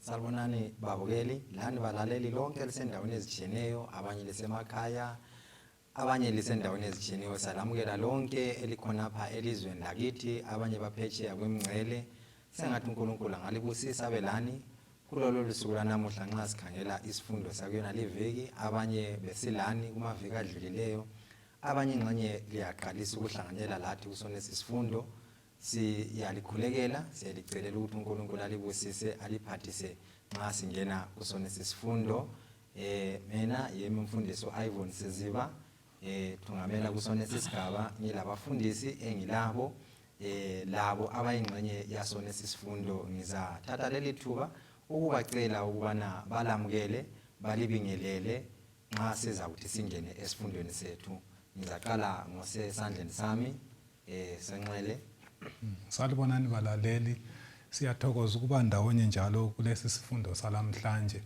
Salibonani babukeli lani balaleli lonke lisendaweni ezitshiyeneyo, abanye lisemakhaya, abanye lisendaweni ezitshiyeneyo. Salamukela lonke elikhonapha elizweni lakithi, abanye baphetsheya kwemingcele. Sengathi uNkulunkulu angalibusisa abe lani kulolo lusuku lwanamuhla nxa sikhangela isifundo sakuyona liviki. Abanye besilani kumaviki adlulileyo, abanye ingxenye liyaqalisa ukuhlanganyela lathi kusonesi sifundo. Siyalikhulekela, siyalicelela ukuthi uNkulunkulu alibusise, aliphathise nxa singena kusonesi sifundo. Mina yimi umfundisi u-Ivon Siziba, thungamela kusonesi sigaba, ngilabafundisi engilabo labo abayingxenye yasonesi sifundo. Ngizathatha leli thuba ukubacela ukubana balamukele, balibingelele nxa sizakuthi singene esifundweni sethu. Ngizaqala ngosesandleni sami senxele. Salibonani balaleli, siyathokoza ukuba ndawonye njalo kulesi sifundo salamhlanje.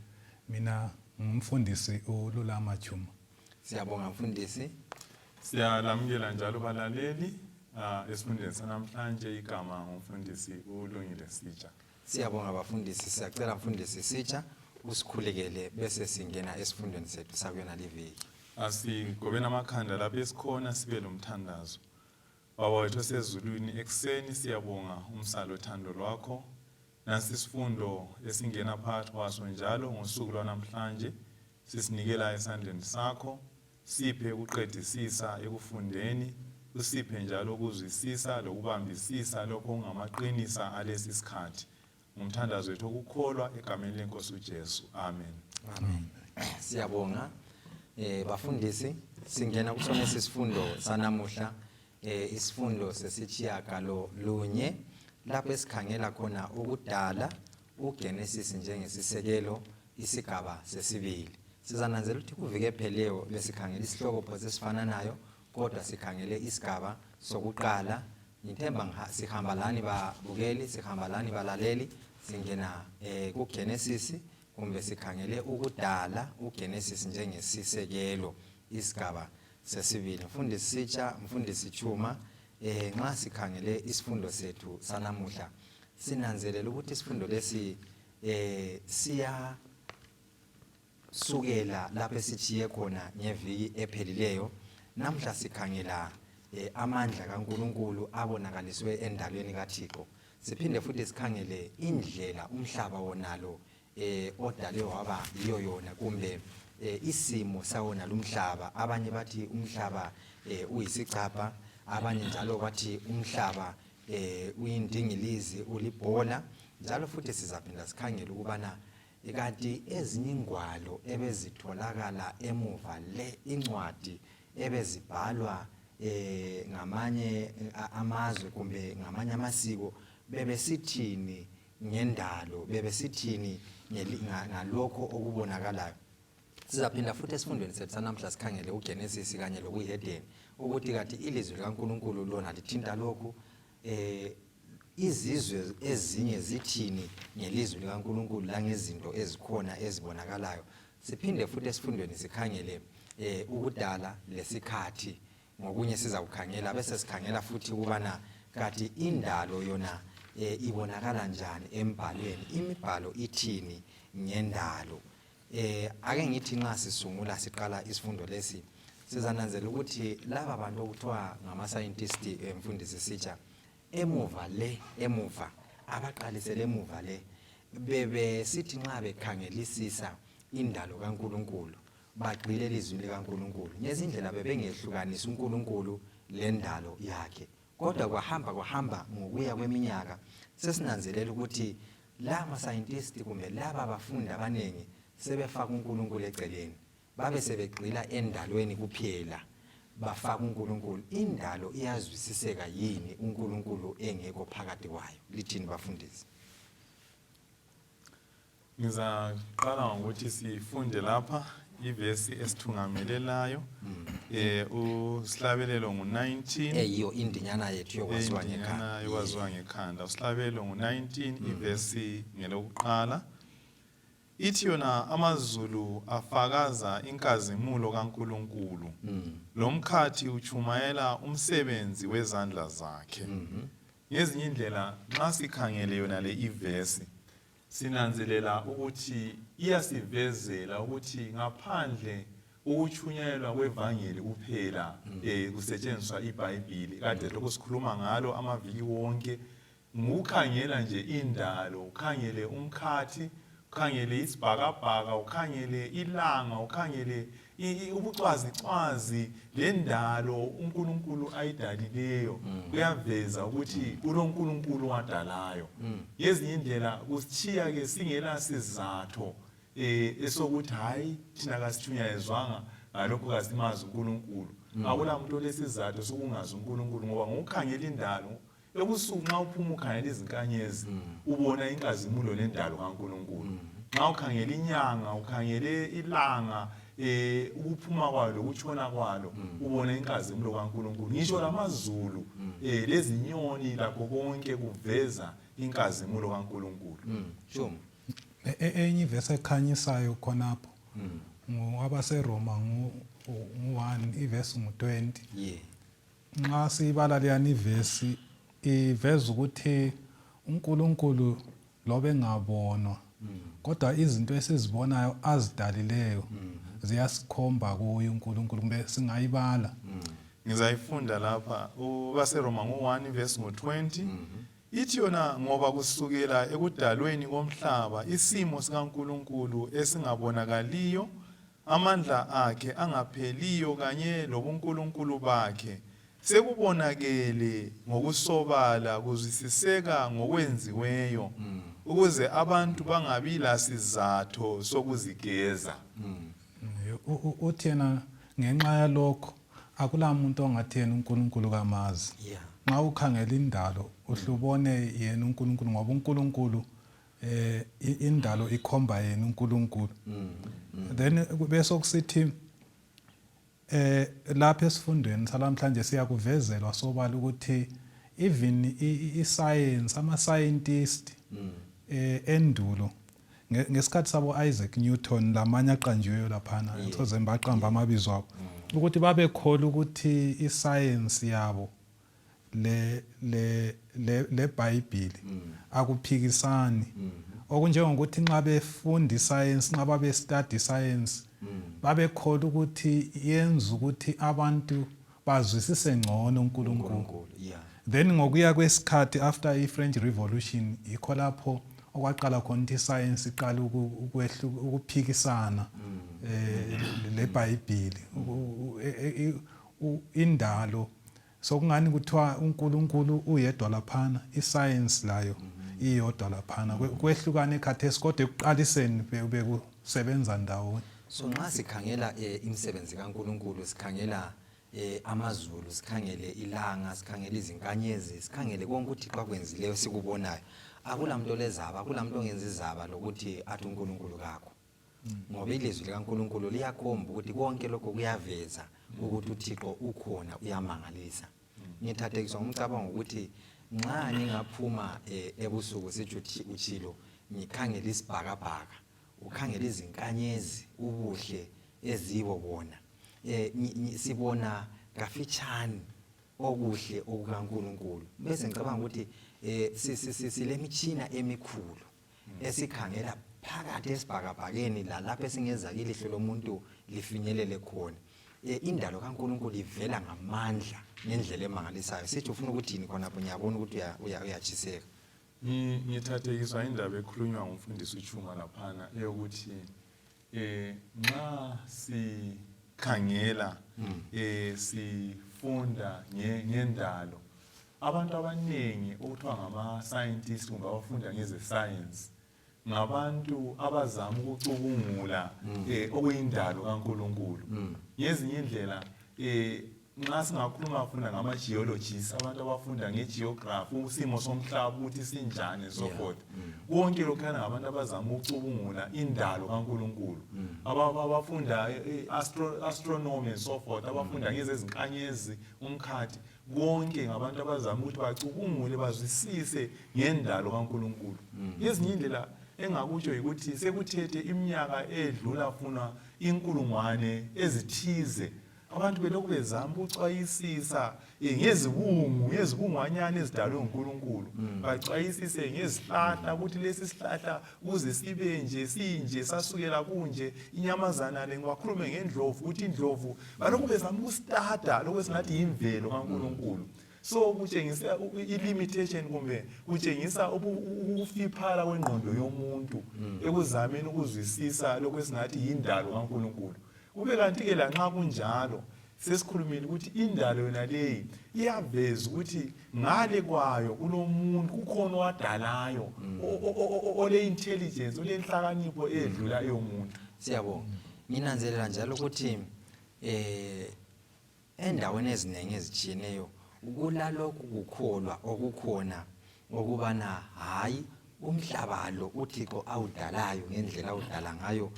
Mina ngumfundisi uLulama Tshuma. Siyabonga mfundisi. Siyalamukela njalo balaleli esifundweni sanamhlanje. Igama ngumfundisi uLungile Sitsha. Siyabonga bafundisi. Siyacela mfundisi Sitsha usikhulekele bese singena esifundweni sethu sakuyona liviki. Asigobeni amakhanda lapho esikhona sibe lomthandazo. Baba wethu osezulwini, ekuseni siyabonga umsalo othando lwakho. Nansi isifundo esingena phakathi kwaso njalo ngosuku lwanamhlanje, sisinikela esandleni sakho. Siphe ukuqedisisa ekufundeni, usiphe njalo ukuzwisisa lokubambisisa lokho okungamaqinisa alesi sikhathi. Ngumthandazo wethu okukholwa egameni leNkosi uJesu. Amen. Amen. Siyabonga bafundisi, singena kusona isifundo sanamuhla, isifundo sesitshiyagalo lunye lapho esikhangela khona ukudala uGenesis njengesisekelo, isigaba sesibili. Sizananzela ukuthi kuviki epheleyo besikhangela isihloko phose esifananayo, kodwa sikhangele isigaba sokuqala. Ngithemba sihamba lani babukeli, sihamba lani balaleli, singena kuGenesis kumbe sikhangele ukudala uGenesis njengesisekelo, isigaba sesibili. Mfundisi Sitsha, Mfundisi Tshuma, nxa sikhangele isifundo sethu sanamuhla, sinanzelela ukuthi isifundo lesi siya sukela lapho esitshiye khona ngeviki ephelileyo. Namhla sikhangela amandla kaNkulunkulu abonakaliswe endalweni kaThixo. Siphinde futhi sikhangele indlela umhlaba wonalo odalwe waba yiyo yona, kumbe isimo sawona lumhlaba. Abanye bathi umhlaba uyisicapha, abanye njalo bathi umhlaba uyindingilizi, ulibhola. Njalo futhi sizaphinda sikhangele ukubana kanti ezinye ingwalo ebezitholakala emuva le, incwadi ebezibhalwa ngamanye amazwe kumbe ngamanye amasiko, bebesithini ngendalo, bebesithini ngalokho okubonakalayo. Sizaphinda futhi esifundweni sethu sanamhla sikhangele uGenesis kanye lokuHedeni, ukuthi kanti ilizwi likaNkulunkulu lona lithinta lokhu, izizwe ezinye zithini ngelizwi likaNkulunkulu langezinto ezikhona ezibonakalayo. Siphinde futhi esifundweni sikhangele ukudala lesikhathi, ngokunye sizakukhangela, bese sikhangela futhi ukubana kathi indalo yona ibonakala njani embhalweni, imibhalo ithini ngendalo. Ake ngithi nxa sisungula siqala isifundo lesi, sizananzela ukuthi laba bantu okuthiwa ngama-scientist, mfundisi Sitsha, emuva le, emuva abaqalisele emuva le, bebesithi nxa bekhangelisisa indalo kaNkulunkulu bagxile elizwini likaNkulunkulu. Ngezindlela bebengehlukanisi uNkulunkulu lendalo yakhe, kodwa kwahamba kwahamba ngokuya kweminyaka sesinanzelela ukuthi la ma-scientist kumbe laba bafundi abaningi sebefaka uNkulunkulu eceleni, babe sebegxila endalweni kuphela, bafaka uNkulunkulu. Indalo iyazwisiseka yini uNkulunkulu engekho phakathi kwayo? Lithini bafundisi? Ngizaqala ngokuthi sifunde lapha ivesi esithungamelelayo. Usihlabelelo ngu-19. Eyiyo indinyana yethu yokwaziwa ngekhanda. Yokwaziwa ngekhanda. Usihlabelelo ngu-19, ivesi ngelokuqala. Ithi yona, amazulu afakaza inkazimulo kaNkulunkulu, lomkhathi utshumayela umsebenzi wezandla zakhe. Ngezinye indlela nxa sikhangele yona le ivesi, Sinanzelela ukuthi iyasivezela ukuthi ngaphandle ukutshunyayelwa kwevangeli kuphela kusetshenziswa iBhayibhili kade lokhu sikhuluma ngalo amaviki wonke, ngukukhangela nje indalo, ukhangele umkhathi, ukhangele isibhakabhaka, ukhangele ilanga, ukhangele ubucwazicwazi lendalo uNkulunkulu ayidalileyo, kuyaveza ukuthi kuloNkulunkulu wadalayo. Ngezinye indlela kusitshiya ke singela sizatho esokuthi hayi thina kasithunyayezwanga ngalokho, kasimazi uNkulunkulu. Akula muntu olesizatho sokungazi uNkulunkulu, ngoba ngokukhangela indalo ebusuku nxa uphuma ukhangela izinkanyezi ubona inkazimulo lendalo kaNkulunkulu. Nxa ukhangela inyanga, ukhangele ilanga, ukuphuma kwalo lokutshona kwalo, ubona inkazimulo kaNkulunkulu. Ngisho lamazulu lezinyoni lakho konke kuveza inkazimulo kaNkulunkulu. Sure. Enye ivesi ekhanyisayo khonapho ngokwabaseRoma ngu-1 ivesi ngu-20. Nxa siyibala leyani ivesi iveza ukuthi uNkulunkulu loba engabonwa, kodwa izinto esizibonayo azidalileyo ziyasikhomba kuye uNkulunkulu, kumbe singayibala. Ngizayifunda lapha ubaseRoma ngu-1 verse ngo-20. Ithi yona, ngoba kusukela ekudalweni komhlaba isimo sikaNkulunkulu esingabonakaliyo, amandla akhe angapheliyo kanye lobuNkulunkulu bakhe, sekubonakele ngokusobala kuzwisiseka ngokwenziweyo, ukuze abantu bangabi lasizatho sokuzigeza. Uthi yena ngenxa yalokho akulamuntu ongathi yena uNkulunkulu kamazi. Nxa ukhangela indalo uhle ubone yena uNkulunkulu, ngoba uNkulunkulu indalo ikhomba yena uNkulunkulu. Then bese kusithi lapha esifundweni salamhlanje siyakuvezelwa sobala ukuthi even i-science, ama-scientist endulo ngesikhathi sabo Isaac Newton lamanye aqanjiweyo laphana, ngithoze baqamba amabizo abo, ukuthi babekhola ukuthi i-science yabo le le le leBhayibhili akuphikisani. Okunjengokuthi nxa befunda iscience, nxa babe study science, babekhola ukuthi yenza ukuthi abantu bazwisise ngcono uNkulunkulu. Then ngokuya kwesikhathi after i-French Revolution, yikho lapho okwaqala khona ukuthi iscience iqala ukuphikisana leBhayibhili, indalo. Sokungani kuthiwa uNkulunkulu uyedwa laphana, iscience layo iyodwa laphana, kwehlukane khathesi, kodwa ekuqaliseni bekusebenza ndawonye. So nxa sikhangela imisebenzi kaNkulunkulu, sikhangela amazulu, sikhangele ilanga, sikhangele izinkanyezi, sikhangele konke uThixo akwenzileyo sikubonayo, akula muntu olezaba, akula muntu ongenza izaba lokuthi athi uNkulunkulu kakho, ngoba ilizwi likaNkulunkulu liyakhomba ukuthi konke lokho kuyaveza ukuthi uThixo ukhona, uyamangalisa. Ngithathekiswa ngumcabango ukuthi nxa ngingaphuma ebusuku, sitsho utshilo, ngikhangele isibhakabhaka, ukhangele izinkanyezi, ubuhle ezibo bona, sibona kafitshane okuhle okukaNkulunkulu, bese ngicabanga ukuthi silemitshina emikhulu esikhangela phakathi esibhakabhakeni lalapho esingezake ilihlo lomuntu lifinyelele khona. Indalo kaNkulunkulu ivela ngamandla ngendlela emangalisayo. Sithi ufuna ukuthini khonapho? Ngiyabona ukuthi uyatshiseka. Ngithathekiswa indaba ekhulunywa ngumfundisi uChuma laphana, eyokuthi nxa sikhangela sifunda ngendalo, abantu abaningi okuthiwa ngama-scientist kumbe abafunda ngeze-science ngabantu abazama ukucubungula okuyindalo kaNkulunkulu. Ngezinye indlela nxa singakhuluma funa ngama-geologists, abantu abafunda nge-geography, isimo somhlaba ukuthi sinjani and so forth, konke lokhuyana ngabantu abazama ukucubungula indalo kaNkulunkulu. Abafunda astronomy and so forth, abafunda ngezezinkanyezi, umkhathi, konke ngabantu abazama ukuthi bacubungule bazwisise ngendalo kaNkulunkulu. Ngezinye indlela engakutsho yikuthi sekuthethe iminyaka edlula funa inkulungwane ezithize. Abantu belokhu bezama ukucwayisisa ngezibungu, ngezibungwanyana ezidalwe nguNkulunkulu. Bacwayisise ngezihlahla ukuthi lesi sihlahla ukuze sibe nje sinje sasukela kunje, inyamazana le, bakhulume ngendlovu ukuthi indlovu, balokhu bezama ukustada lokhu esingathi yimvelo kaNkulunkulu. So kutshengisa i-limitation kumbe kutshengisa ukufiphala kwengqondo yomuntu ekuzameni ukuzwisisa lokhu esingathi yindalo kaNkulunkulu. Kube kanti-ke lanxa kunjalo sesikhulumile ukuthi indalo yona leyi iyaveza ukuthi ngale kwayo kulomuntu, kukhona owadalayo ole-intelligence, olenhlakanipho eyedlula eyomuntu. Siyabonga. Nginanzelela njalo ukuthi endaweni eziningi ezitshiyeneyo kulalokhu kukholwa okukhona okubana hayi umhlaba lo uThixo awudalayo ngendlela awudala ngayo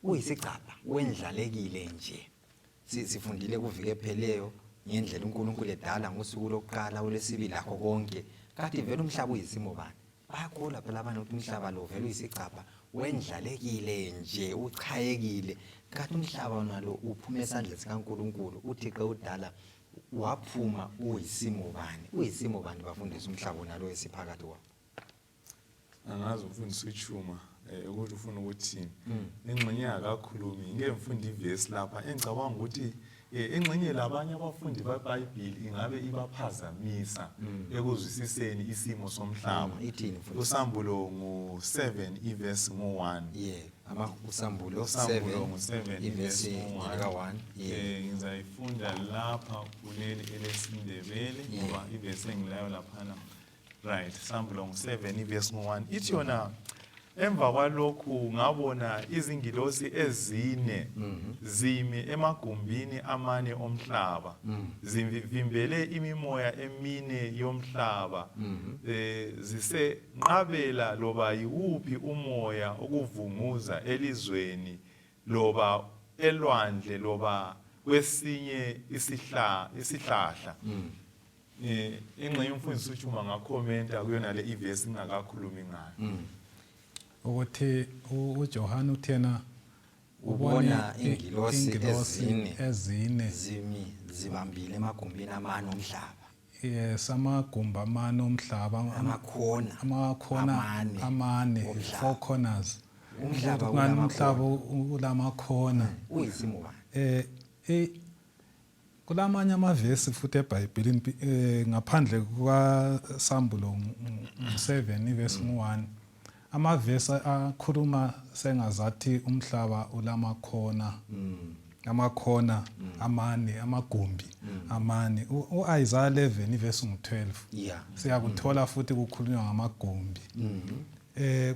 uyisigcabha, wendlalekile nje. Sifundile kuviki epheleyo ngendlela uNkulunkulu edala ngosuku lokuqala, olwesibili lakho konke. Kati vele umhlaba uyisimo bani? Bayakholwa phela abantu ukuthi umhlaba lo vele uyisigcabha, wendlalekile nje, uchayekile. Kati umhlaba wona lo uphuma esandleni sikaNkulunkulu, uThixo udala waphuma uyisimo bani? Uyisimo bani bafundisi umhlaba wona lo esiphakathi kwawo? Angazi umfundisi uChuma ukuthi ufuna ukuthini. Ingxenye akakhulumi, ngike ngifunde ivesi lapha engicabanga ukuthi ingxenye labanye abafundi beBhayibhili ingabe ibaphazamisa ekuzwisiseni isimo somhlaba. Ithini mfundisi? Usambulo ngu-7 ivesi ngu-1. Yeah, ama usambulo Usambulo 7 ngu-7 ivesi ivesi ngu-1. lika 1. Yeah. Ngizayifunda lapha kuleli elesiNdebele ngoba ivesi engilayo laphana. Right, Sambulo ngu-7 ivesi ngu-1. Ithi yona emva kwalokhu ngabona izingilosi ezine zimi emagumbini amane omhlaba, zivimbele imimoya emine yomhlaba, zisenqabela loba yiwuphi umoya ukuvunguza elizweni loba elwandle loba kwesinye isihlahla. Ingxenye umfundisi uChuma ngakhomenta kuyona le ivesi ngingakakhulumi ngayo. Ukuthi uJohane uthena ubona ingilosi ezine ezine zimi zibambile emagumbini amane omhlaba. Yes, amagumbi amane omhlaba, amakhona, amakhona amane amane, omhlaba. Four corners. Umhlaba Kungani ulamakhona. umhlaba ulamakhona? Uyisimo bani? Kulamanye amavesi futhi eBhayibhelini ngaphandle kukaSambulo 7 ivesi ngu-1, amavesi akhuluma sengazathi umhlaba ulamakhona, amakhona amane, amagumbi amane. U-Isaiah 11 ivesi ngu-12 siyakuthola futhi kukhulunywa ngamagumbi.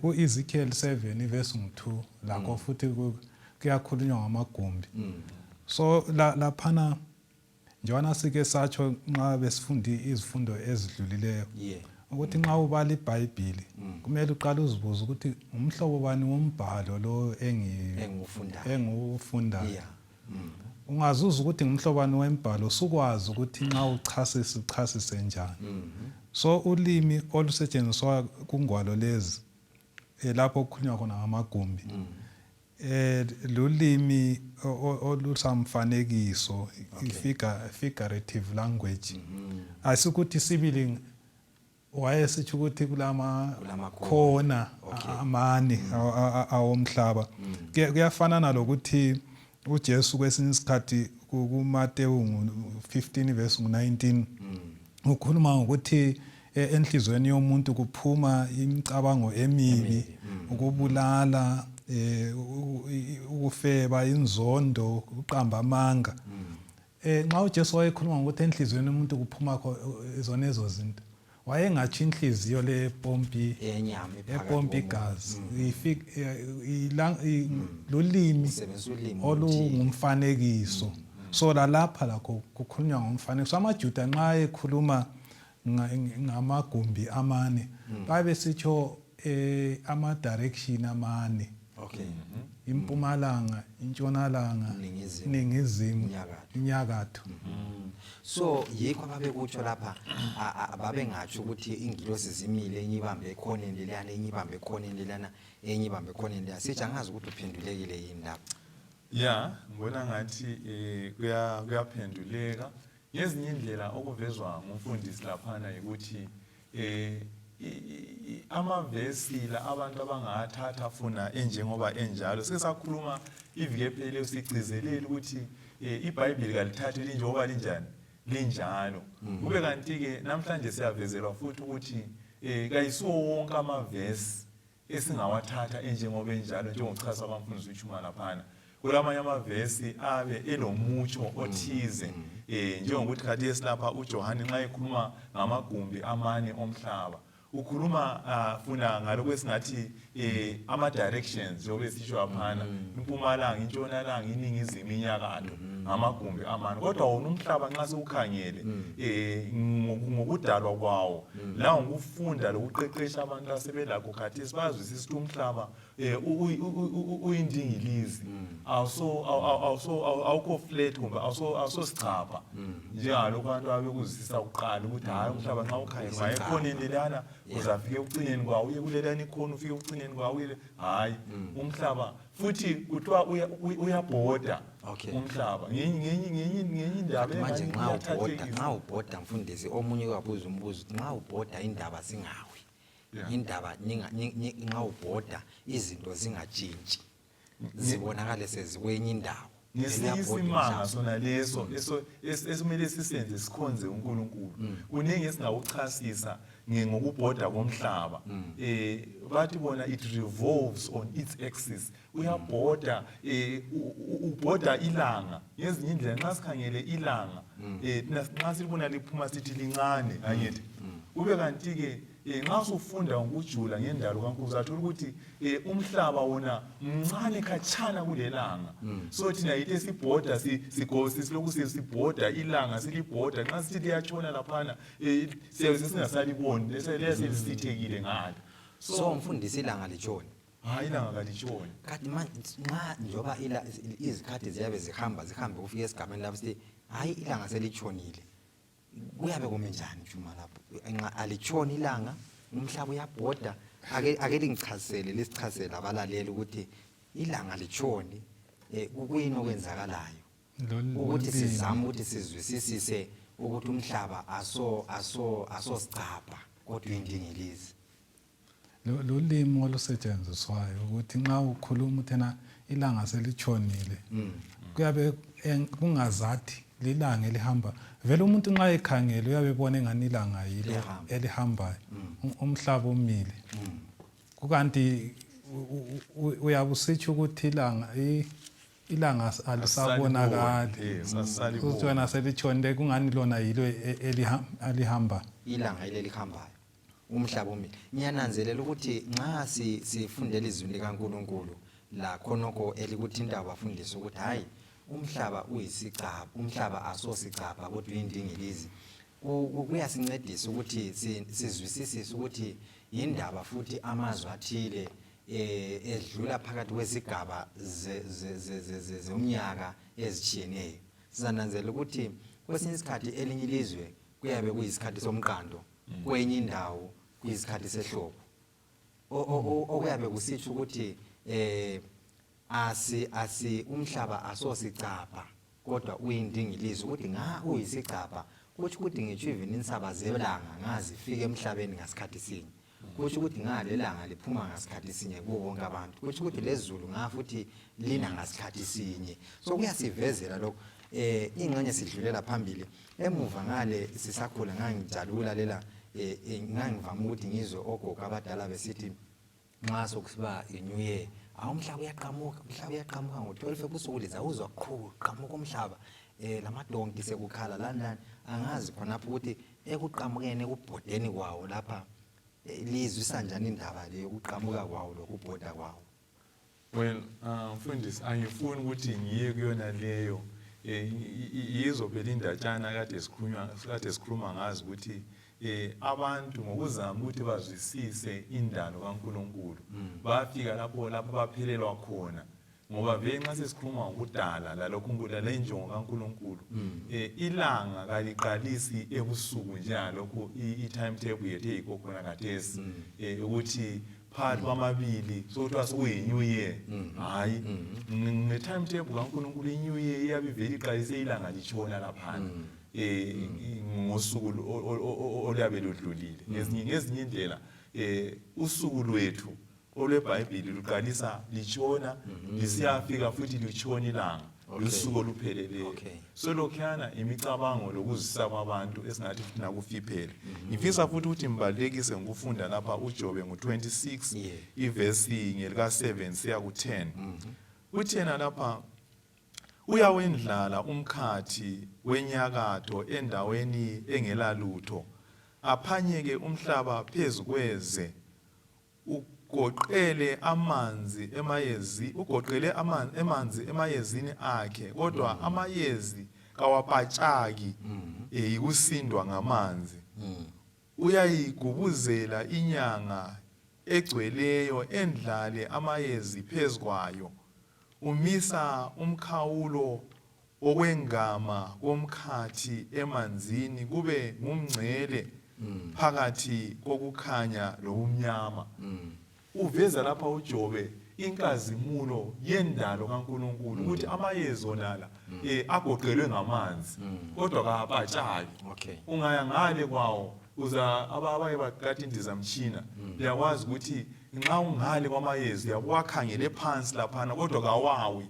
Ku-Ezekiel 7 ivesi ngu-2 lakho futhi kuyakhulunywa ngamagumbi. So laphana njengoba sike satsho nxa besifunda izifundo ezidlulileyo ukuthi nxa ubala iBhayibhili kumele uqale uzibuze ukuthi umhlobo bani wombhalo lo engiwufundayo. Ungazuza ukuthi ngumhlobo bani wembhalo usukwazi ukuthi nxa uchasisa uchasise njani. So ulimi olusetshenziswa kungwalo lezi lapho okukhulunywa khona ngamagumbi lulimi olusamfanekiso, figurative language. Asikuthi sibili wayesitsho ukuthi kulama khona amane awomhlaba. Kuyafanana lokuthi uJesu kwesinye isikhathi kuMateyu 15 verse 19 ukhuluma ngokuthi enhlizweni yomuntu kuphuma imicabango emibi, ukubulala, ukufeba, inzondo, ukuqamba amanga. Nxa uJesu wayekhuluma ngokuthi enhlizweni yomuntu kuphuma zona ezo zinto, wayengatsho inhliziyo le pompi enyama epompi igazi, lulimi olungumfanekiso. So lalapha lakho kukhulunywa ngomfanekiso. AmaJuda nxa ekhuluma ngamagumbi amane babe sitsho ama direction amane. Impumalanga, intshonalanga, ningizimu, inyakatho. So yikho ababekutsho lapha, babengatsho ukuthi ingilosi zimile, enye ibambe ekhoneni leliyana, enye ibambe ekhoneni leliyana, enye ibambe ekhoneni leliyana. Sithi angazi ukuthi uphendulekile yini lapha. Ya, ngibona ngathi kuyaphenduleka. Ngezinye indlela okuvezwa ngumfundisi laphana ukuthi amavesi la abantu abangathatha funa enjengoba enjalo. Sike sakhuluma iviki ephelileyo sigcizelela ukuthi iBhayibheli kalithathi linjengoba linjani, linjalo. Kube kanti-ke namhlanje siyavezelwa futhi ukuthi kayisiwo wonke amavesi esingawathatha enjengoba enjalo, njengokuchaza kwamfundisi uChuma laphana. Kulamanye amavesi abe elomutsho othize, njengokuthi khathesi lapha uJohane nxa ekhuluma ngamagumbi amane omhlaba, ukhuluma funa ngalokho esingathi ama-directions, njengoba esitsho laphana, impumalanga, intshonalanga, iningizimu, inyakatho, ngamagumbi amane. Kodwa wona umhlaba nxa siwukhangele ngokudalwa kwawo, la ngokufunda lokuqeqesha abantu asebelakho khathesi, bayazwisisa ukuthi umhlaba uyindingilizi, awukho flat kumbe awusosichapha njengalokhu abantu ababekuzwisisa kuqala ukuthi hhayi, umhlaba nxa ukhangele ungaye ekhoneni lelana uzafika ekucineni kwawo, uye kulelana ikhona ufike ekucineni kwawo, uye hhayi, umhlaba futhi kuthiwa uyabhoda umhlaba ngenye indaba. Manje nxa ubhoda mfundisi, omunye uyabuza umbuzo ukuthi nxa ubhoda indaba zingawi, indaba nxa ubhoda izinto zingatshintshi, zibonakale sezikwenye indawo. Ngesinye isimanga sona leso esimele sisenze sikhonze uNkulunkulu. Kuningi esingakuchasisa ngokubhoda komhlaba. Bathi bona it revolves on its axis, uyabhoda, ubhoda ilanga. Ngezinye indlela nxa sikhangele ilanga, thina nxa silibona liphuma sithi lincane, angithi? Kube kanti-ke nxa usufunda ngokujula ngendalo kaNkulunkulu, uzathola ukuthi umhlaba wona mncane khatshana kulelanga. So thina yithi esibhoda, silokhu sibhoda ilanga, silibhoda. Nxa sithi liyatshona laphana, siyabe sesingasaliboni, liyaselisithekile ngale. So mfundisi, ilanga litshoni? Hayi, ilanga kalitshoni. Kanti manje nxa njengoba izikhathi ziyabe zihamba zihambe, kufike esigabeni lapho sithi hayi, ilanga selitshonile, kuyabe kumi njani Juma lapho? Nxa alitshoni ilanga, umhlaba uyabhoda, ake lingichazisele, lisichazisele abalaleli ukuthi ilanga litshoni, kuyini okwenzakalayo, ukuthi sizame ukuthi sizwisisise ukuthi umhlaba aso sicapha kodwa uyindingilizi. Lolimi olusetshenziswayo ukuthi nxa ukhuluma uthena ilanga selitshonile, kuyabe kungazathi lilanga elihamba vele. Umuntu nxa ekhangele uyabe ebona engani ilanga yilo Liyahamba. elihambayo, umhlaba umile. Kukanti uyabe usitsho ukuthi ilanga alisabonakali. Yes, asisaliboni. Ukuthi wena selitshonile, kungani lona yilo elihamba. Ilanga yilo elihambayo, umhlaba umile. Ngiyananzelela ukuthi nxa sifundela izwi likaNkulunkulu la khonokho elikuthinta abafundisi ukuthi hayi, umhlaba uyisicaba, umhlaba asosicapha kodwa uyindingilizi, kuyasincedisa ukuthi sizwisisise ukuthi yindaba futhi amazwi athile edlula phakathi kwezigaba zomnyaka ezitshiyeneyo. Sizananzelela ukuthi kwesinye isikhathi elinye ilizwe kuyabe kuyisikhathi somqando, kwenye indawo kuyisikhathi sehlobo, okuyabe kusitsho ukuthi asi umhlaba asosicapha kodwa uyindingilizi. Ukuthi nga uyisicapha kutsho ukuthi ngitsho even insaba zelanga ngazifika emhlabeni ngasikhathi sinye, kutsho ukuthi ngalelanga liphuma ngasikhathi sinye kubo bonke abantu, kutsho ukuthi lezulu nga futhi lina ngasikhathi sinye. So kuyasivezela lokho. Ingxenye sidlulela phambili emuva ngale, sisakhula ngangijala ukulalela, ngangivama ukuthi ngizwe ogogo abadala besithi nxa sokusiba i-new year, awu, umhlaba uyaqhamuka, umhlaba uyaqhamuka ngo-12 ebusuku, lizawuzwa qhu qhamuka umhlaba, lamadonki sekukhala lani lani. Angazi khonapho ukuthi ekuqhamukeni, ekubhodeni kwawo lapha, lizwisa njani indaba le yokuqhamuka kwawo lokubhoda kwawo? Well, mfundisi, angifuni ukuthi ngiye kuyona leyo. Yizo phela indatshana kade sikhuluma ngazo ukuthi abantu ngokuzama ukuthi bazwisise indalo kaNkuluNkulu bafika lapho baphelelwa khona, ngoba vele nxa sesikhuluma ngokudala lalokhu lale njongo kaNkuluNkulu, ilanga kaliqalisi ebusuku njengalokhu i-timetable yethu eyikho khona khathesi, ukuthi phakathi kwamabili sokuthiwa sekuyi-new year. Hhayi, nge-timetable kaNkulunkulu i-new year iyabe ivele iqalise ilanga litshona laphana ngosuku oluyabe ludlulile. Ngezinye indlela usuku lwethu olweBhayibhili luqalisa litshona lisiyafika futhi litshona ilanga, lusuku olupheleleyo. So lokhuyana imicabango lokuzwisisa kwabantu esingathi futhi nakufiphele. Ngifisa futhi ukuthi ngibalekise ngokufunda lapha uJobe ngu-26 ivesi ngelika-7 siya ku-10. Uthi yena lapha, uyawendlala umkhathi wenyakatho endaweni engelalutho, aphanyeke umhlaba phezu kweze, Ugoqele amanzi emayezi, ugoqele amanzi emayezini akhe, kodwa amayezi kawapatshaki yikusindwa ngamanzi. Uyayigubuzela inyanga egcweleyo, endlale amayezi phezu kwayo. Umisa umkhawulo wokwengama komkhathi emanzini kube ngumngcele phakathi kokukhanya lobumnyama. Uveza lapha uJobe inkazimulo yendalo kaNkulunkulu ukuthi amayezi wonala agoqelwe ngamanzi kodwa kawapatshaki. Ungaya ngale kwawo uza abake bagada indizamtshina liyakwazi ukuthi nxa ungale kwamayezi uyabuwakhangele phansi laphana kodwa kawawi.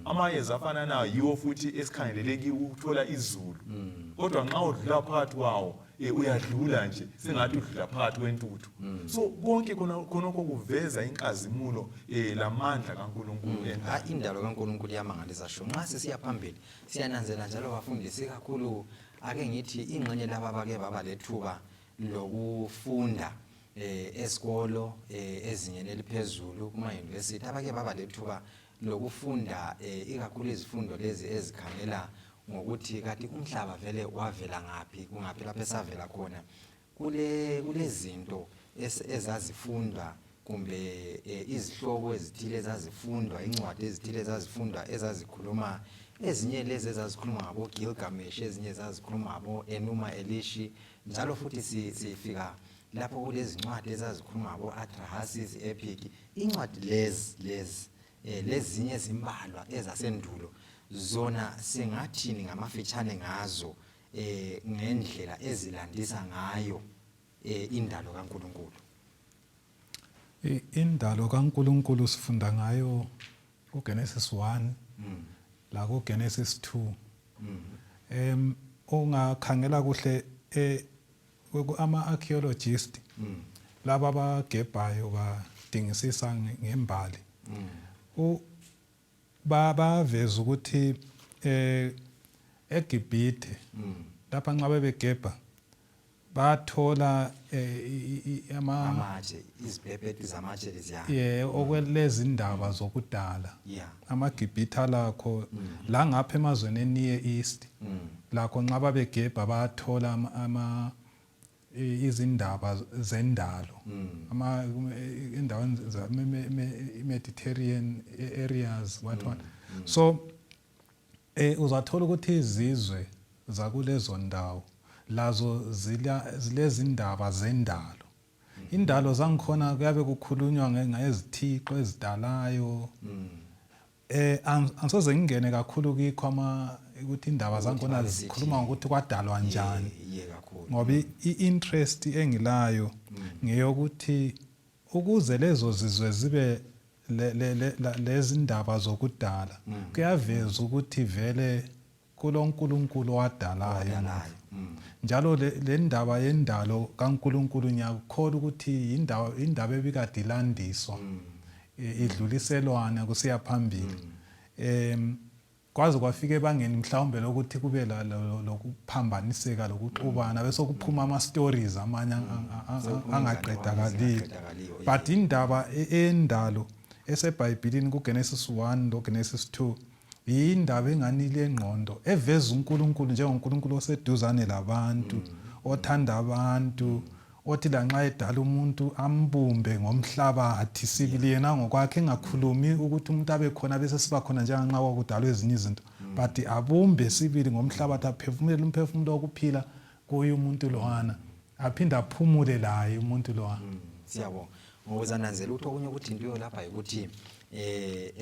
Amayezi afananayo yiwo futhi esikhangelele kiwo ukuthola izulu, kodwa nxa udlula phakathi kwawo uyadlula nje sengathi udlula phakathi kwentuthu. So konke khonokho kuveza inkazimulo lamandla kaNkulunkulu endalo. Indalo kaNkulunkulu iyamangalisa sho. Nxa sisiya phambili siyananzela njalo bafundisi kakhulu, ake ngithi ingxenye laba abake baba lethuba lokufunda esikolo ezingeni eliphezulu kuma-university, abake baba lethuba lokufunda ikakhulu izifundo lezi ezikhangela ngokuthi kati umhlaba vele wavela ngaphi, kungaphi lapho esavela khona, kule kulezinto ezazifundwa kumbe izihloko ezithile ezazifundwa, incwadi ezithile ezazifundwa ezazikhuluma, ezinye lezi ezazikhuluma ngabo Gilgamesh, ezinye zazikhuluma ngabo Enuma Elishi, njalo futhi sifika lapho kulezincwadi ezazikhuluma ngabo Atrahasis epic. Incwadi lezi lezinye ezimbalwa ezasendulo zona singathini ngamafitshane ngazo ngendlela ezilandisa ngayo indalo kaNkulunkulu? Indalo kaNkulunkulu sifunda ngayo kuGenesis 1 la kuGenesis 2. Ungakhangela kuhle ama-archaeologist laba abagebhayo badingisisa ngembali, baveza ukuthi eGibhithe lapha nxa bebegebha bathola amatshe, izibhebhedu zamatshe leziya, okwelezi ndaba zokudala. AmaGibhithe alakho la ngapha emazweni eNear East, lakho nxa babegebha bathola ama izindaba zendalo ama endaweni za Mediterranean areas, what what. So uzathola ukuthi izizwe zakulezo ndawo lazo zilezindaba zendalo. Indalo zangikhona kuyabe kukhulunywa ngezithixo ezidalayo. Angisoze ngingene kakhulu kikho ama ukuthi indaba zangikhona zikhuluma ngokuthi kwadalwa njani, ngoba i-interest engilayo ngeyokuthi ukuze lezo zizwe zibe lezindaba zokudala, kuyaveza ukuthi vele kuloNkulunkulu owadalayo. Njalo le ndaba yendalo kaNkulunkulu ngiyakukholwa ukuthi indaba ebikade ilandiswa, idluliselwana kusiya phambili, kwaze kwafika ebangeni mhlawumbe lokuthi kube lokuphambaniseka lokuxubana, bese kuphuma ama-stories amanye angaqedakaliyo. But indaba eyendalo eseBhayibhilini kuGenesis 1 loGenesis 2 yindaba engani ilengqondo, eveza uNkulunkulu njengoNkulunkulu oseduzane labantu, othanda abantu, othi lanxa edala umuntu ambumbe ngomhlabathi sibili, yena ngokwakhe engakhulumi ukuthi umuntu abe khona bese siba khona njenganxa kwakudalwa ezinye izinto, but abumbe sibili ngomhlabathi, aphefumulele umphefumulo wokuphila kuye umuntu lowana, aphinde aphumule laye umuntu lowana. Siyabonga. Ngoba uzananzela ukuthi okunye okuthintiweyo lapha yikuthi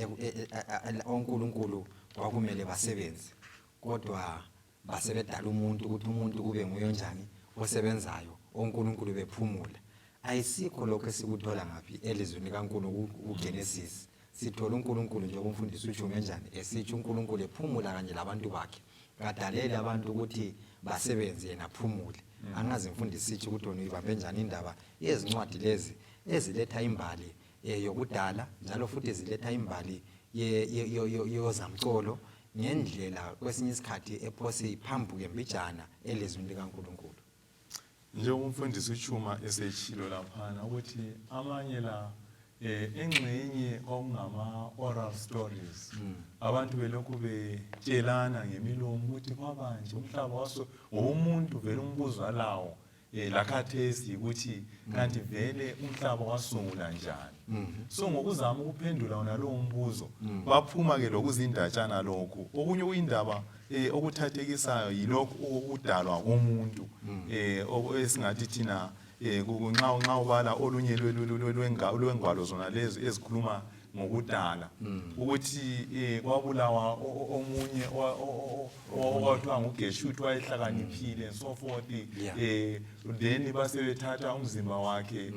um onkulunkulu kwakumele basebenze, kodwa basebedala umuntu ukuthi umuntu kube nguye onjani osebenzayo, onkulunkulu bephumula. Ayisikho lokho esikuthola ngaphi elizwini likaNkulunkulu kuGenesis. Sithola uNkulunkulu njengoba umfundisi utshume njani esitsho uNkulunkulu ephumula kanye labantu bakhe. Kadaleli abantu ukuthi basebenze yena aphumule. Angazi mfundisi sitsho ukuthi wena uyibambe njani indaba yezincwadi lezi eziletha imbali yokudala njalo futhi ziletha imbali yozamcolo ngendlela kwesinye isikhathi ephose iphambuke mbijana elizwini likaNkulunkulu. Njengoba umfundisi uChuma esetshilo laphana ukuthi amanye la engxenye kwakungama oral stories, abantu belokhu betshelana ngemilomo ukuthi kwabanje umhlaba waso ngoba umuntu vele umbuzo alawo lakhathesi ukuthi kanti vele umhlaba wasungula njani. So ngokuzama ukuphendula wona lowo mbuzo baphuma ke lokuzindatshana lokhu. Okunye kuyindaba okuthathekisayo yilokhu okudalwa komuntu, esingathi thina nxa ubala olunye lwengwalo zona lezi ezikhuluma ngokudala ukuthi kwabulawa omunye okwathiwa nguGeshuthi wayehlakaniphile and so forth. Then basebethatha umzimba wakhe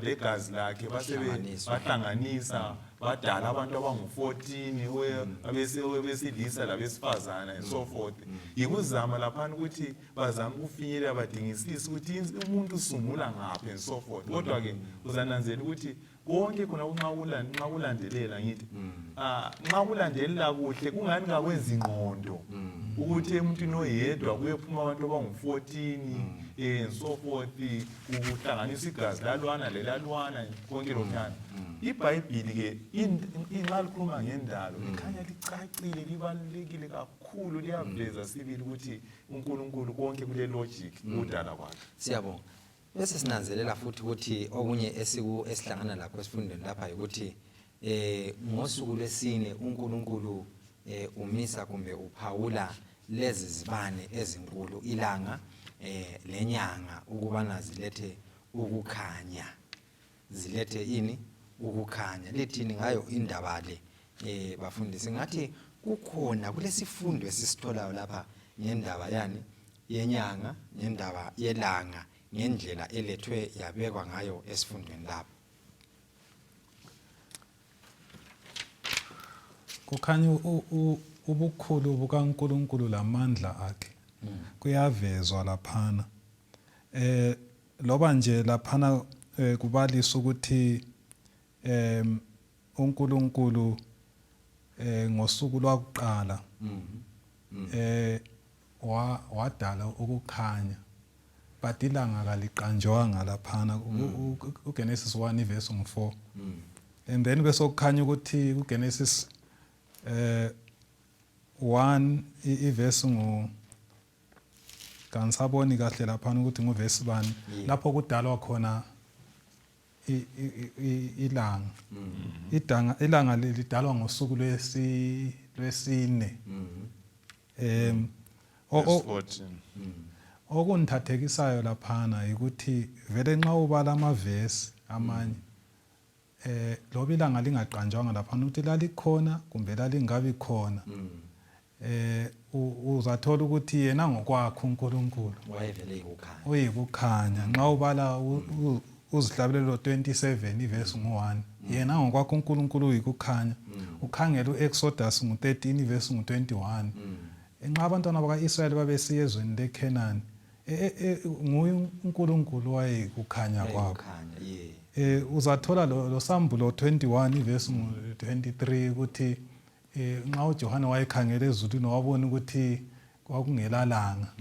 legazi lakhe base bahlanganisa badala abantu abangu-14 abesilisa labesifazana and so forth. Yikuzama laphana ukuthi bazame ukufinyelela badingisise ukuthi umuntu usungula ngaphi and so forth. Kodwa-ke uzananzela ukuthi konke khona nxa kulandelela ngithi nxa kulandelela kuhle kungani kakwenzi ingqondo ukuthi emuntwini oyedwa kuyephuma abantu abangu-14 and so forth, kuhlanganisa igazi lalwana lelalwana konke lokhuyana. IBhayibhili-ke nxa likhuluma ngendalo likhanya licacile, libalulekile kakhulu, liyaveza sibili ukuthi uNkulunkulu konke kule logic ukudala kwakhe. Siyabonga. Bese sinanzelela futhi ukuthi okunye esihlangana lakho esifundweni lapha ukuthi ngosuku lwesine uNkulunkulu umisa kumbe uphawula lezi zibane ezinkulu, ilanga lenyanga, ukubana zilethe ukukhanya. Zilethe ini? Ukukhanya. Lithini ngayo indaba le bafundisi? Ngathi kukhona kulesifundo esisitholayo lapha ngendaba yani yenyanga, ngendaba yelanga, ngendlela elethwe yabekwa ngayo esifundweni lapha. Kukhanya ubukhulu bukaNkulunkulu lamandla akhe kuyavezwa laphana. Loba nje laphana kubalisa ukuthi uNkulunkulu ngosuku lwakuqala wadala ukukhanya, but ilanga kaliqanjwanga laphana uGenesis 1 iverse ngu4, and then bese kukhanya ukuthi kuGenesis 1 iverse ngu kanisaboni kahle laphana ukuthi nguvesi bani lapho kudalwa khona ilanga. Idanga ilanga lidalwa ngosuku lwesine. Verse 14. Okungithathekisayo laphana ukuthi vele nxa ubala amavesi amanye loba ilanga lingaqanjwanga laphana ukuthi lalikhona kumbe lalingabi khona, uzathola ukuthi yena ngokwakhe uNkulunkulu wayevele yikukhanya, uyikukhanya. Nxa ubala uzihlabelelo 27 ivesi ngu-1, yena ngokwakhe uNkulunkulu uyikukhanya. Ukhangela uExodus ngu-13 ivesi ngu-21, nxa abantwana baka-Israyeli babesiya ezweni leKhenani, nguye uNkulunkulu wayeyikukhanya kwabo. Wayeyikukhanya, yeah. Uzathola lo Sambulo 21 ivesi ngu-23 ukuthi nxa uJohane wayekhangela ezulwini wabona ukuthi kwakungelalanga,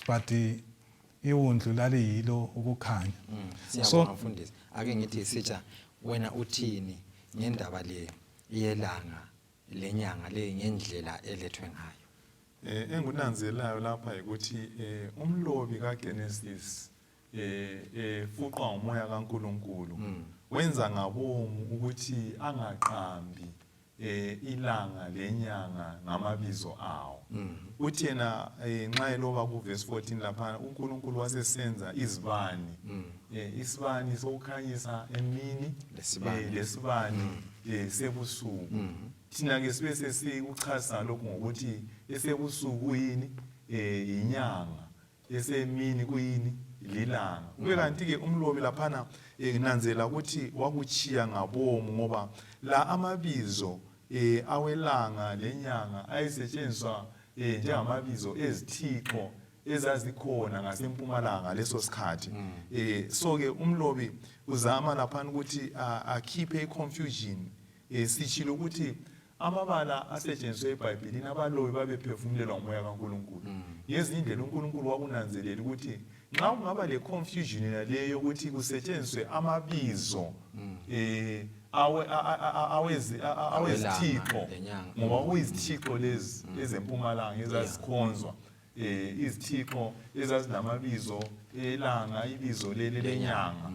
but iwundlu laliyilo ukukhanya. Siyabonga mfundisi. Ake ngithi sitsha, wena uthini ngendaba le yelanga lenyanga le ngendlela elethwe ngayo? Engikunanzelelayo lapha ukuthi umlobi kaGenesis efuqwa ngumoya kaNkulunkulu wenza ngabomu ukuthi angaqambi. Ilanga lenyanga ngamabizo awo. Uthi yena nxa eloba kuvesi 14 laphana, uNkulunkulu wasesenza izibani, isibani sokukhanyisa emini Lesibani. Lesibani sebusuku. Thina ke sibe sesikuchaza lokhu ngokuthi esebusuku kuyini? Inyanga. Esemini kuyini? Lilanga. Kube kanti ke umlobi laphana nginanzelela ukuthi wakuchiya ngabomu, ngoba la amabizo awelanga lenyanga ayesetshenziswa njengamabizo ezithixo ezazikhona ngasempumalanga leso sikhathi. So ke umlobi uzama laphana ukuthi akhiphe iconfusion. Sitshilo ukuthi amabala asetshenziswe eBhayibhelini, abalobi babephefumulelwa ngumoya kaNkulunkulu. Ngezinye indlela uNkulunkulu wakunanzelela ukuthi nxa kungaba le confusion yaleyo yokuthi kusetshenziswe amabizo awezithixo, lenyanga. Ngoba kuyizithixo lezi ezempumalanga ezazikhonzwa, izithixo ezazinamabizo elanga, ibizo leli lenyanga.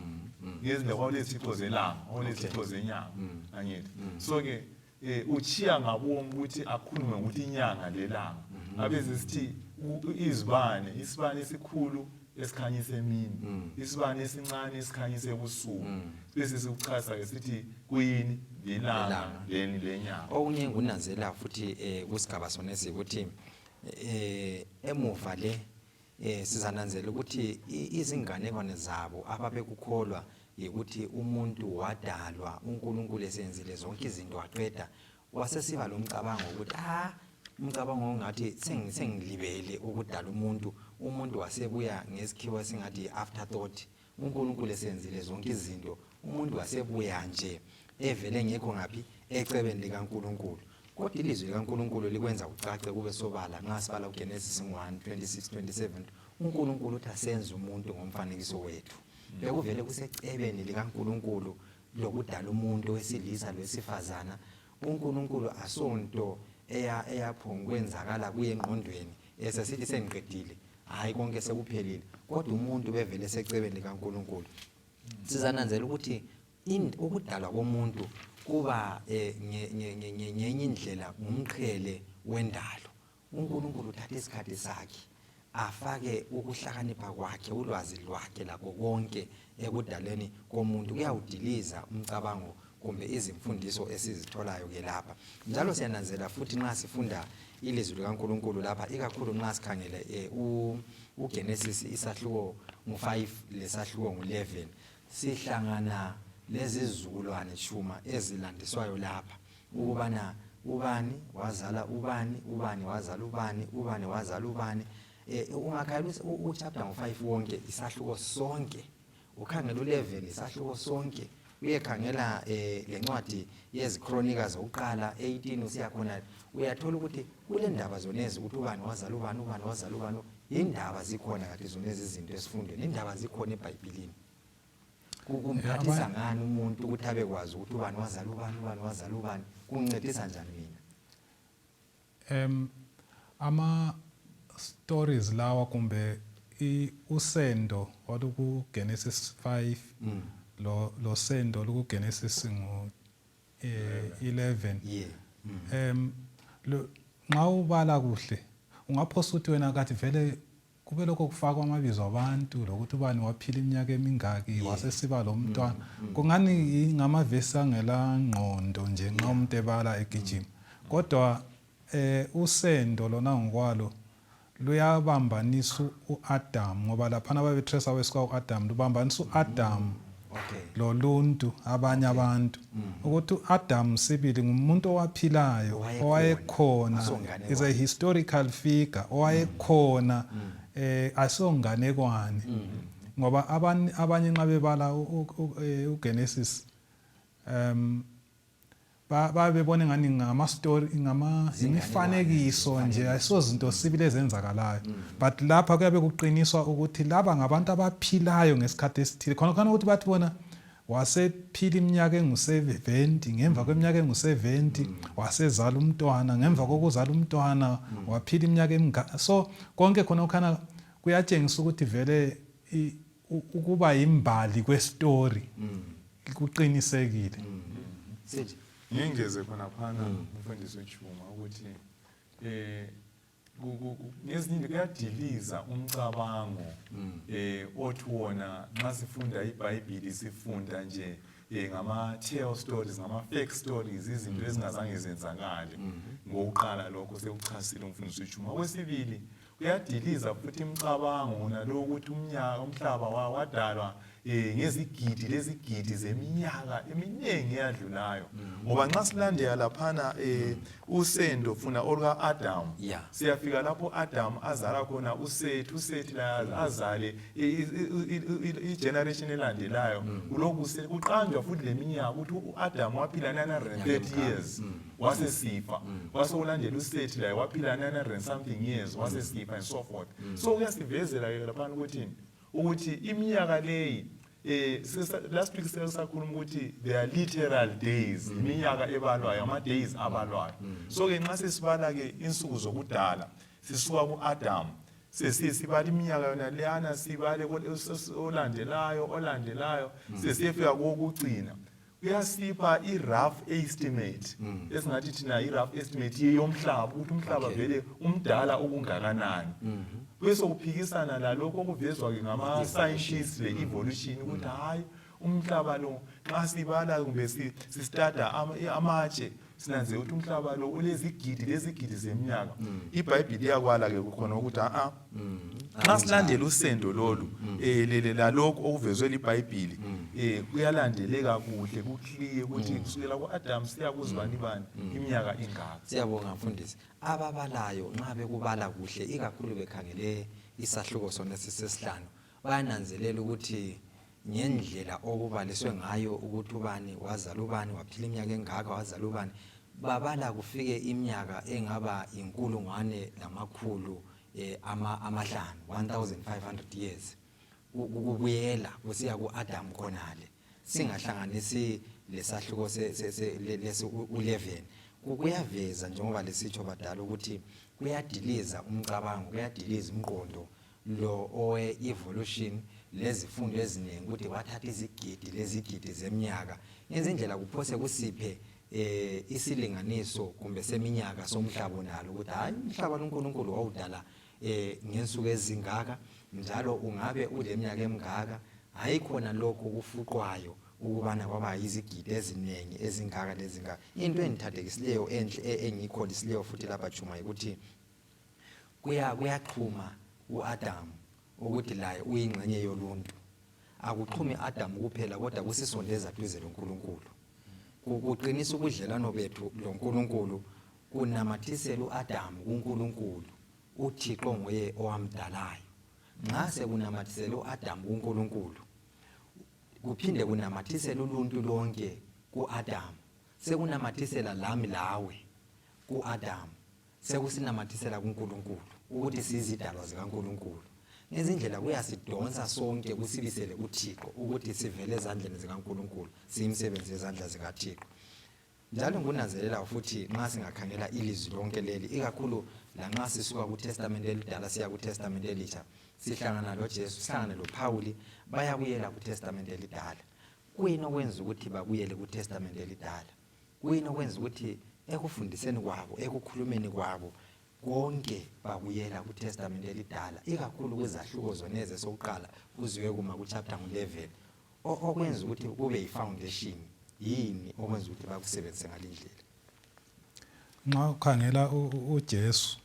Ngezindlela kwakulezithixo zelanga, kwakulezithixo zenyanga, angithi? So ke uchiya ngabomu ukuthi akhulume ngokuthi inyanga lelanga, abeze sithi izibane, isibane esikhulu esikhanyisa emini, isibane esincane esikhanyisa ebusuku, bese sikuchaza ke sithi kuyini? Lilanga. Lilanga. Leni lenyanga. Okunye engikunanzelela futhi kusigaba sona esikuthi emuva le sizananzela ukuthi izinganekwane zabo ababekukholwa yikuthi umuntu wadalwa uNkulunkulu esenzile zonke izinto waqeda, wasesiba lo mcabango ukuthi umcabango ongathi sengilibele ukudala umuntu. Umuntu wasebuya ngesikhiwa singathi afterthought. UNkulunkulu esenzile zonke izinto, umuntu wasebuya nje evele ngekho ngaphi ecebeni likaNkulunkulu. Kodwa ilizwi likaNkulunkulu likwenza kucace kube sobala nxa sibala uGenesis 1 26 27, uNkulunkulu uthi asenze umuntu ngomfanekiso wethu. Bekuvele kusecebeni likaNkulunkulu lokudala umuntu wesilisa lwesifazana. UNkulunkulu asonto eyaphonkwenzakala kuye engqondweni esesithi sengiqedile, hayi, konke sekuphelile, kodwa umuntu bevele secebeni likaNkulunkulu. Sizananzela ukuthi ukudalwa komuntu kuba ngenye indlela ngumqhele wendalo. uNkulunkulu uthatha isikhathi sakhe afake ukuhlakanipha kwakhe, ulwazi lwakhe lakho konke ekudaleni komuntu. Kuyawudiliza umcabango kumbe izimfundiso esizitholayo ke lapha. Njalo siyananzela futhi nxa sifunda ilizwi likaNkulunkulu lapha, ikakhulu nxa sikhangele uGenesis isahluko ngu-5 lesahluko ngu-11, sihlangana lezizukulwane shuma ezilandiswayo lapha ukubana ubani wazala ubani, ubani wazala ubani, ubani wazala ubani. Ungakhangela uchapter ngo-5 wonke, isahluko sonke, ukhangela u-11, isahluko sonke, uyekhangela lencwadi yezikronika zokuqala 18 usiya khona, uyathola ukuthi kule ndaba zonezi ukuthi ubani wazala ubani, ubani wazala ubani. Indaba zikhona kade zonezi izinto esifundweni, indaba zikhona eBhayibhilini. Kumphathisa ngani umuntu ukuthi abekwazi ukuthi ubani wazala ubani, ubani wazala ubani? Kuncedisa njani mina? Ama stories lawa kumbe usendo oluku Genesis 5 lo sendo oluku Genesis ngo 11, nxa ubala kuhle ungaphosa ukuthi wena kathi vele kube lokho kufakwa amabizo abantu lokuthi ubani waphila iminyaka emingaki, wasesiba lo mntwana. Kungani ngamavesi angela ngqondo nje nxa umuntu ebala egijima, kodwa usendo lona ngokwalo luyabambanisa uAdam, ngoba laphana babetrace wesuka uAdam, lubambanisa uAdam loluntu, abanye abantu, ukuthi uAdam sibili ngumuntu owaphilayo, owayekhona. Owayekhona. Asonganekwane. Is a historical figure owayekhona, asonganekwane, ngoba abanye nxa bebala uGenesis babebona ngani ngama story, ngama imifanekiso nje, ayisozinto sibili ezenzakalayo. But lapha kuyabe kuqiniswa ukuthi laba ngabantu abaphilayo ngesikhathi esithile khona khona, ukuthi bathi bona wasephila iminyaka engu-70, ngemva kweminyaka engu-70 wasezala umntwana, ngemva kokuzala umntwana waphila iminyaka emingaka. So konke khona kukhana kuyatshengisa ukuthi vele ukuba imbali kwestory kuqinisekile. Sithi. Ngingeze khonaphana mfundisi uChuma ukuthi ngezinye kuyadiliza umcabango othi wona nxa sifunda iBhayibhili sifunda nje ngama tale stories, ngama fake stories, izinto ezingazange zenzakale. Ngokuqala lokho sekuchasile umfundisi uChuma. Okwesibili, kuyadiliza futhi imicabango nalokuthi umnyaka umhlaba wadalwa ngezigidi lezigidi zeminyaka eminingi eyadlulayo, ngoba nxa silandela laphana usendo funa oluka Adam, siyafika lapho Adam azala khona uSethi, uSethi la azale i-generation elandelayo. Kulokhu kuqanjwa futhi leminyaka ukuthi uAdam waphila 930 years wasesifa, kwase kulandela uSethi laye waphila 900 and something years wasesifa, and so forth. So kuyasivezela ke laphana ukuthi iminyaka leyi, last week sakhuluma ukuthi they are literal days, iminyaka ebalwayo, ama days abalwayo. So ke nxa sesibala ke insuku zokudala sisuka kuAdam, sesibala iminyaka yona leyana, sibale olandelayo, olandelayo, sesiyefika kokugcina, kuyasipha i-rough estimate, esingathi thina i-rough estimate yomhlaba, ukuthi umhlaba vele umdala okungakanani. Bese kuphikisana lalokho okuvezwa-ke ngama-scientists le-evolution, ukuthi hhayi, umhlaba lo nxa sibala kumbe sistada amatshe, sinanze ukuthi umhlaba lo ulezigidi lezigidi zeminyaka. IBhayibhili iyakwala-ke khona ukuthi a-a, nxa silandela usendo lolu lalokhu okuvezwe liBhayibhili, kuyalandeleka kuhle, ku-clear ukuthi kusukela ku-Adam siya kuzibani bani iminyaka ingaka. Siyabonga, mfundisi. Ababalayo nxa bekubala kuhle, ikakhulu bekhangele isahluko sona sesesihlanu, bayananzelela ukuthi ngendlela okubaliswe ngayo ukuthi ubani wazala ubani, waphila iminyaka engaka, wazala ubani, babala kufike iminyaka engaba 1500, 1500 years, kubuyela kusiya ku-Adam khonale, singahlanganisi lesahluko lesi u-11. Kuyaveza, njengoba lesitsho badala, ukuthi kuyadiliza umcabango, kuyadiliza umqondo lo owe-evolution lezifundo eziningi, ukuthi kwathatha izigidi lezigidi zeminyaka. Ngezindlela kuphose kusiphe isilinganiso kumbe seminyaka somhlaba nalo, ukuthi hayi, umhlaba loNkulunkulu wawudala ngensuku ezingaka, njalo ungabe uleminyaka emingaka, hayi khona lokho kufuqwayo ukubana kwaba yizigidi eziningi ezingaka lezingaka. Into engithathekisileyo enhle engiyikholisileyo futhi lapha, Chuma, ukuthi kuyaxhuma uAdam ukuthi laye uyingxenye yoluntu. Akuxhumi Adam kuphela, kodwa kusisondeza duze loNkulunkulu, kuqinisa ubudlelwano bethu loNkulunkulu, kunamathisela uAdam kuNkulunkulu. UThixo nguye owamdalayo. Nxa sekunamathisela uAdam kuNkulunkulu, kuphinde kunamathisela uluntu lonke kuAdam, sekunamathisela lami lawe kuAdam, sekusinamathisela kuNkulunkulu, ukuthi sizidalwa zikaNkulunkulu. Ngezindlela kuyasidonsa sonke, kusibisele kuThixo, ukuthi sivele ezandleni zikaNkulunkulu, siyimisebenzi yezandla zikaThixo. Njalo ngunanzelela futhi, nxa singakhangela ilizwi lonke leli, ikakhulu lanxa sisuka kuTestamente elidala siya kuTestamente elitsha, sihlangana loJesu, sihlangane loPhawuli, bayabuyela kuTestamente elidala. Kuyini okwenza ukuthi babuyele kuTestamente elidala? Kuyini okwenza ukuthi ekufundiseni kwabo, ekukhulumeni kwabo konke babuyela kuTestamente elidala, ikakhulu kuzahluko zoneze sokuqala kuziwe kuma ku-chapter ngu-11? Okwenza ukuthi kube yi-foundation yini? Okwenza ukuthi bakusebenzise ngalindlela? Nxa ukhangela uJesu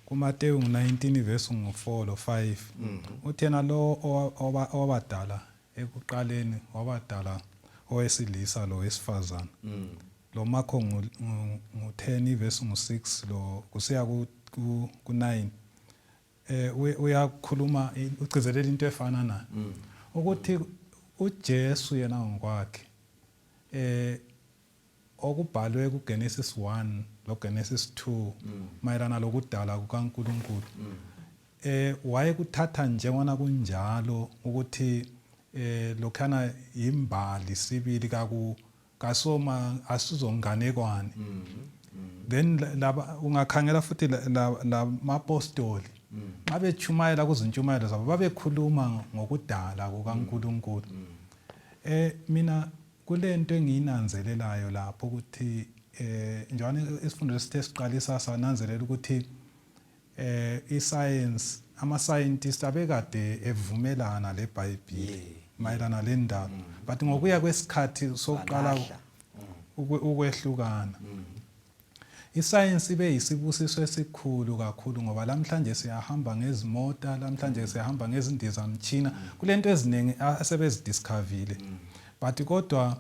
kuMateyu ngu-19 verse ngu-4 lo-5, uthena lo owabadala ekuqaleni wabadala owesilisa lowesifazana. Lo Marko ngu-10 verse ngu-6 lo kusiya ku-9, uyakhuluma, ugcizelela into efana nayo, ukuthi uJesu yena ngokwakhe, okubhalwe kuGenesis 1 loGenesis 2 mayelana lokudala kukaNkulunkulu, wayekuthatha njengona kunjalo, ukuthi lokhana imbali sibili, kaku kasoma asizonganekwane. Then laba ungakhangela futhi lamapostoli, nxa bechumayela kuzintshumayelo zabo, babekhuluma ngokudala kukaNkulunkulu. Mina Kulento engiyinanzelelayo lapho ukuthi njalo isifundo esithe siqalisa sananzelela ukuthi iscience, ama scientists abekade evumelana leBhayibheli mayelana lendaba, but ngokuya kwesikhathi sokuqala ukwehlukana. Isayensi ibe yisibusiso esikhulu kakhulu ngoba lamhlanje siyahamba ngezimota, lamhlanje siyahamba ngezindizamtshina, kulento eziningi asebezidiscoverile. But kodwa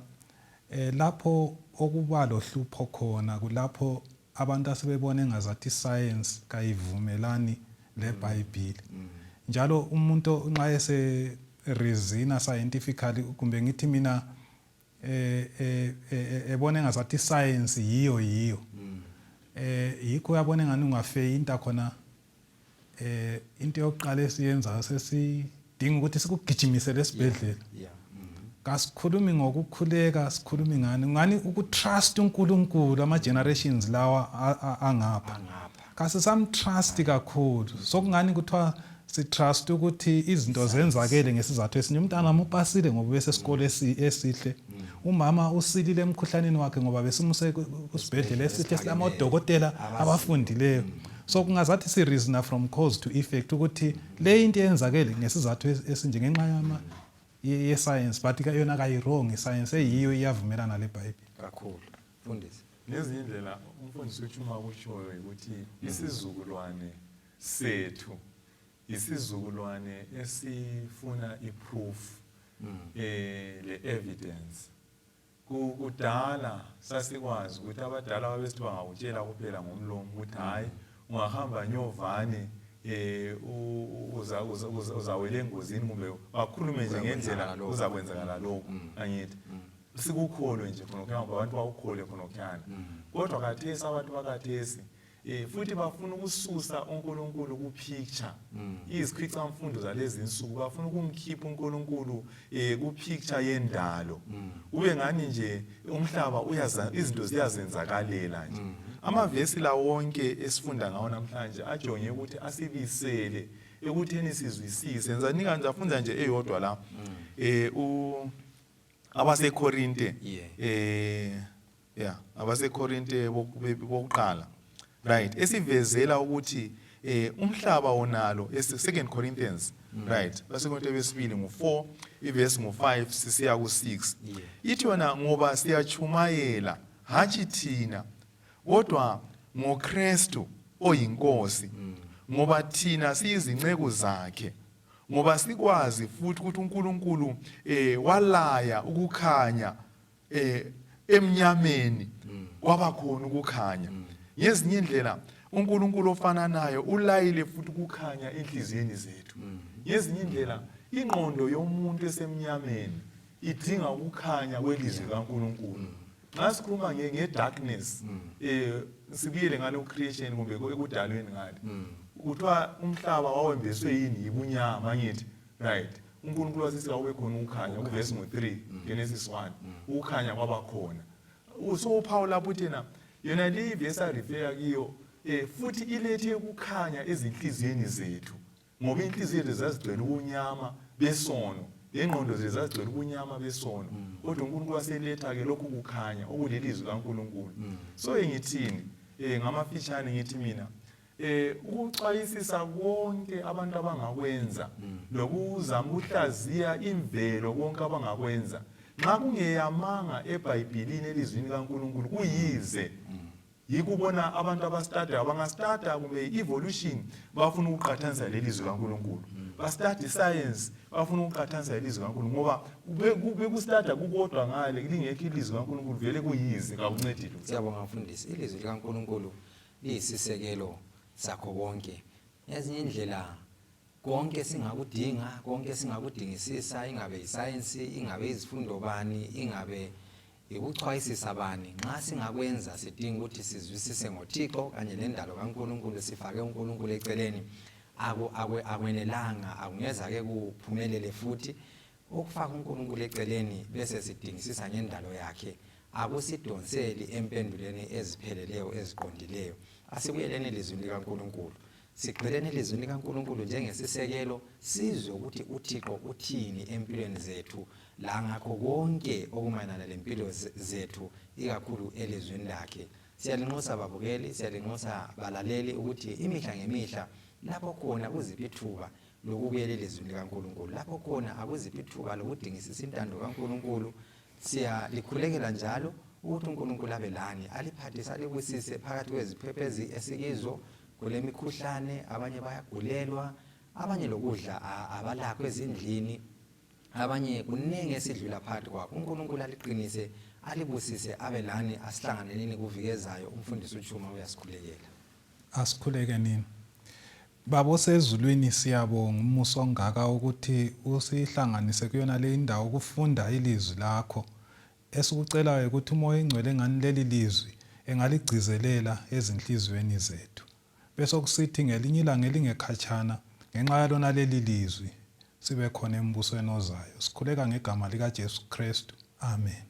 lapho okuba lohlupho khona kulapho abantu asebebona engazathi isayensi kayivumelani leBhayibhili. Njalo umuntu nxa ese reason scientifically, kumbe ngithi mina ebona engazathi iscience yiyo yiyo, yikho uyabona engani ungafeyinta khona. Into yokuqala esiyenzayo, sesidinga ukuthi sikugijimisele esibhedlela. Kasikhulumi ngokukhuleka, sikhulumi ngani ngani ukutrust uNkulunkulu. Ama generations lawa angapha kasisamtrust kakhulu, sokungani kuthiwa sitrust ukuthi izinto zenzakele ngesizathu esinye. Umntana wami upasile ngoba besesikole esihle, umama usilile emkhuhlaneni wakhe ngoba besimuse kusibhedlela esihle silamadokotela abafundileyo. So kungazathi si-reasona from cause to effect ukuthi le into eyenzakele ngesizathu esinje ngenxa yama ye-science, but yona kayi-wrong iscience, eyiyo iyavumelana lebhayibheli. Kakhulu, mfundisi. Ngezinye indlela umfundisi uChuma kushoyo ukuthi isizukulwane sethu isizukulwane esifuna iproof le evidence. Kudala sasikwazi ukuthi abadala babesithi bangakutshela kuphela ngomlomo ukuthi hayi, ungahamba nyovane uzawela engozini, kumbe bakhulume nje ngendlela kuzakwenzakala lokhu, angithi sikukholwe nje khonokhuyana, ngoba abantu bawukholwe khonokhuyana. Kodwa khathesi abantu bakhathesi futhi bafuna ukususa uNkulunkulu kupicture. Izikhwicamfundo zalezi insuku bafuna ukumkhipha uNkulunkulu kupicture yendalo, kube ngani nje umhlaba uyaza, izinto ziyazenzakalela nje. Amavesi la wonke esifunda ngawo namhlanje ajonge ukuthi asibisele ekutheni sizwisise. Ngizanika, ngizafunda nje eyodwa la, u abaseKorinte, yeah, abaseKorinte bokuqala, right, esivezela ukuthi umhlaba wonalo, second Corinthians, right, baseKorinte besibili ngu4 iverse ngu5 sisiya ku6. Ithi yona, "Ngoba siyachumayela, hatshi thina, kodwa ngoKristu oyinkosi, ngoba thina siyizinceku zakhe, ngoba sikwazi futhi ukuthi uNkulunkulu walaya ukukhanya emnyameni, kwaba khona ukukhanya. Ngezinye indlela uNkulunkulu ofananayo ulayile futhi ukukhanya enhliziyweni zethu." Ngezinye indlela ingqondo yomuntu esemnyameni idinga ukukhanya kwelizwi kaNkulunkulu. Nxa sikhuluma nge-darkness, sibuyele ngale creation kumbe ekudalweni ngale, kuthiwa umhlaba wawembeswe yini? Yibunyama, angithi? Right. UNkulunkulu wasithi kawube khona ukukhanya, kuvesi ngo-3, Genesis 1. Ukukhanya kwaba khona. So uPaul lapho uthi yena yona le ivesi arefera kiyo futhi ilethe ukukhanya ezinhliziyweni zethu, ngoba inhliziyo zethu zazigcwele ubunyama besono, lengqondo zethu zazigcwele ubunyama besono, kodwa uNkulunkulu waseletha-ke lokhu kukhanya okulelizwi kaNkulunkulu. So ngithini ngamafitshane? Ngithi mina ukuxwayisisa konke abantu abangakwenza lokuzama ukuhlaziya imvelo, konke abangakwenza, nxa kungeyamanga eBhayibhilini, elizwini kaNkulunkulu, kuyize. Yikubona abantu abastadayo bangastada kumbe i-evolution, bafuna ukuqathanisa lelizwi kaNkulunkulu, bastade iscience, bafuna ukuqathanisa lelizwi kaNkulunkulu, ngoba bekustada kukodwa ngale lingekho ilizwi kaNkulunkulu, vele kuyize, kakuncedi lutho. Siyabonga mfundisi. Ilizwi likaNkulunkulu liyisisekelo sakho konke. Ngezinye indlela konke singakudinga, konke singakudingisisa, ingabe isayensi, ingabe izifundo bani, ingabe ikuchwayisisa bani, nxa singakwenza sidinga ukuthi sizwisise ngoThixo kanye nendalo kaNkulunkulu, sifake uNkulunkulu eceleni, akwenelanga, akungeza-ke kuphumelele. Futhi ukufaka uNkulunkulu eceleni bese sidingisisa ngendalo yakhe akusidonseli empendulweni ezipheleleyo, eziqondileyo. Asibuyeleni elizwini likaNkulunkulu. Sigxileni elizwini likaNkulunkulu njengesisekelo, sizwe ukuthi uThixo uthini empilweni zethu la ngakho konke okumayelana lempilo zethu, ikakhulu elizwini lakhe. Siyalinxusa babukeli, siyalinxusa balaleli ukuthi imihla ngemihla lapho khona kuziphi ithuba lokubuyela elizwini likaNkulunkulu, lapho khona akuziphi ithuba lokudingisisa intando kaNkulunkulu. Siyalikhulekela njalo ukuthi uNkulunkulu abe lani, aliphathise, alibusise phakathi kweziphepho esikizo. Kulemikhuhlane, abanye bayagulelwa, abanye lokudla abalakho ezindlini, abanye kuningi esidlula phakathi kwakho. UNkulunkulu aliqinise, alibusise, abe lani, asihlanganeleni kuviki ezayo. Umfundisi uChuma uyasikhulekela. Asikhuleke nini. Baba osezulwini, siyabonga umusa ongaka ukuthi usihlanganise kuyona le indawo ukufunda ilizwi lakho. Esikucelayo ukuthi uMoya oyiNgcwele engani leli lizwi engaligcizelela ezinhliziyweni zethu. Besokusithi ngelinye ilanga elingekhatshana, ngenxa yalona leli lizwi, sibe khona embusweni ozayo. Sikhuleka ngegama likaJesu Kristu. Amen.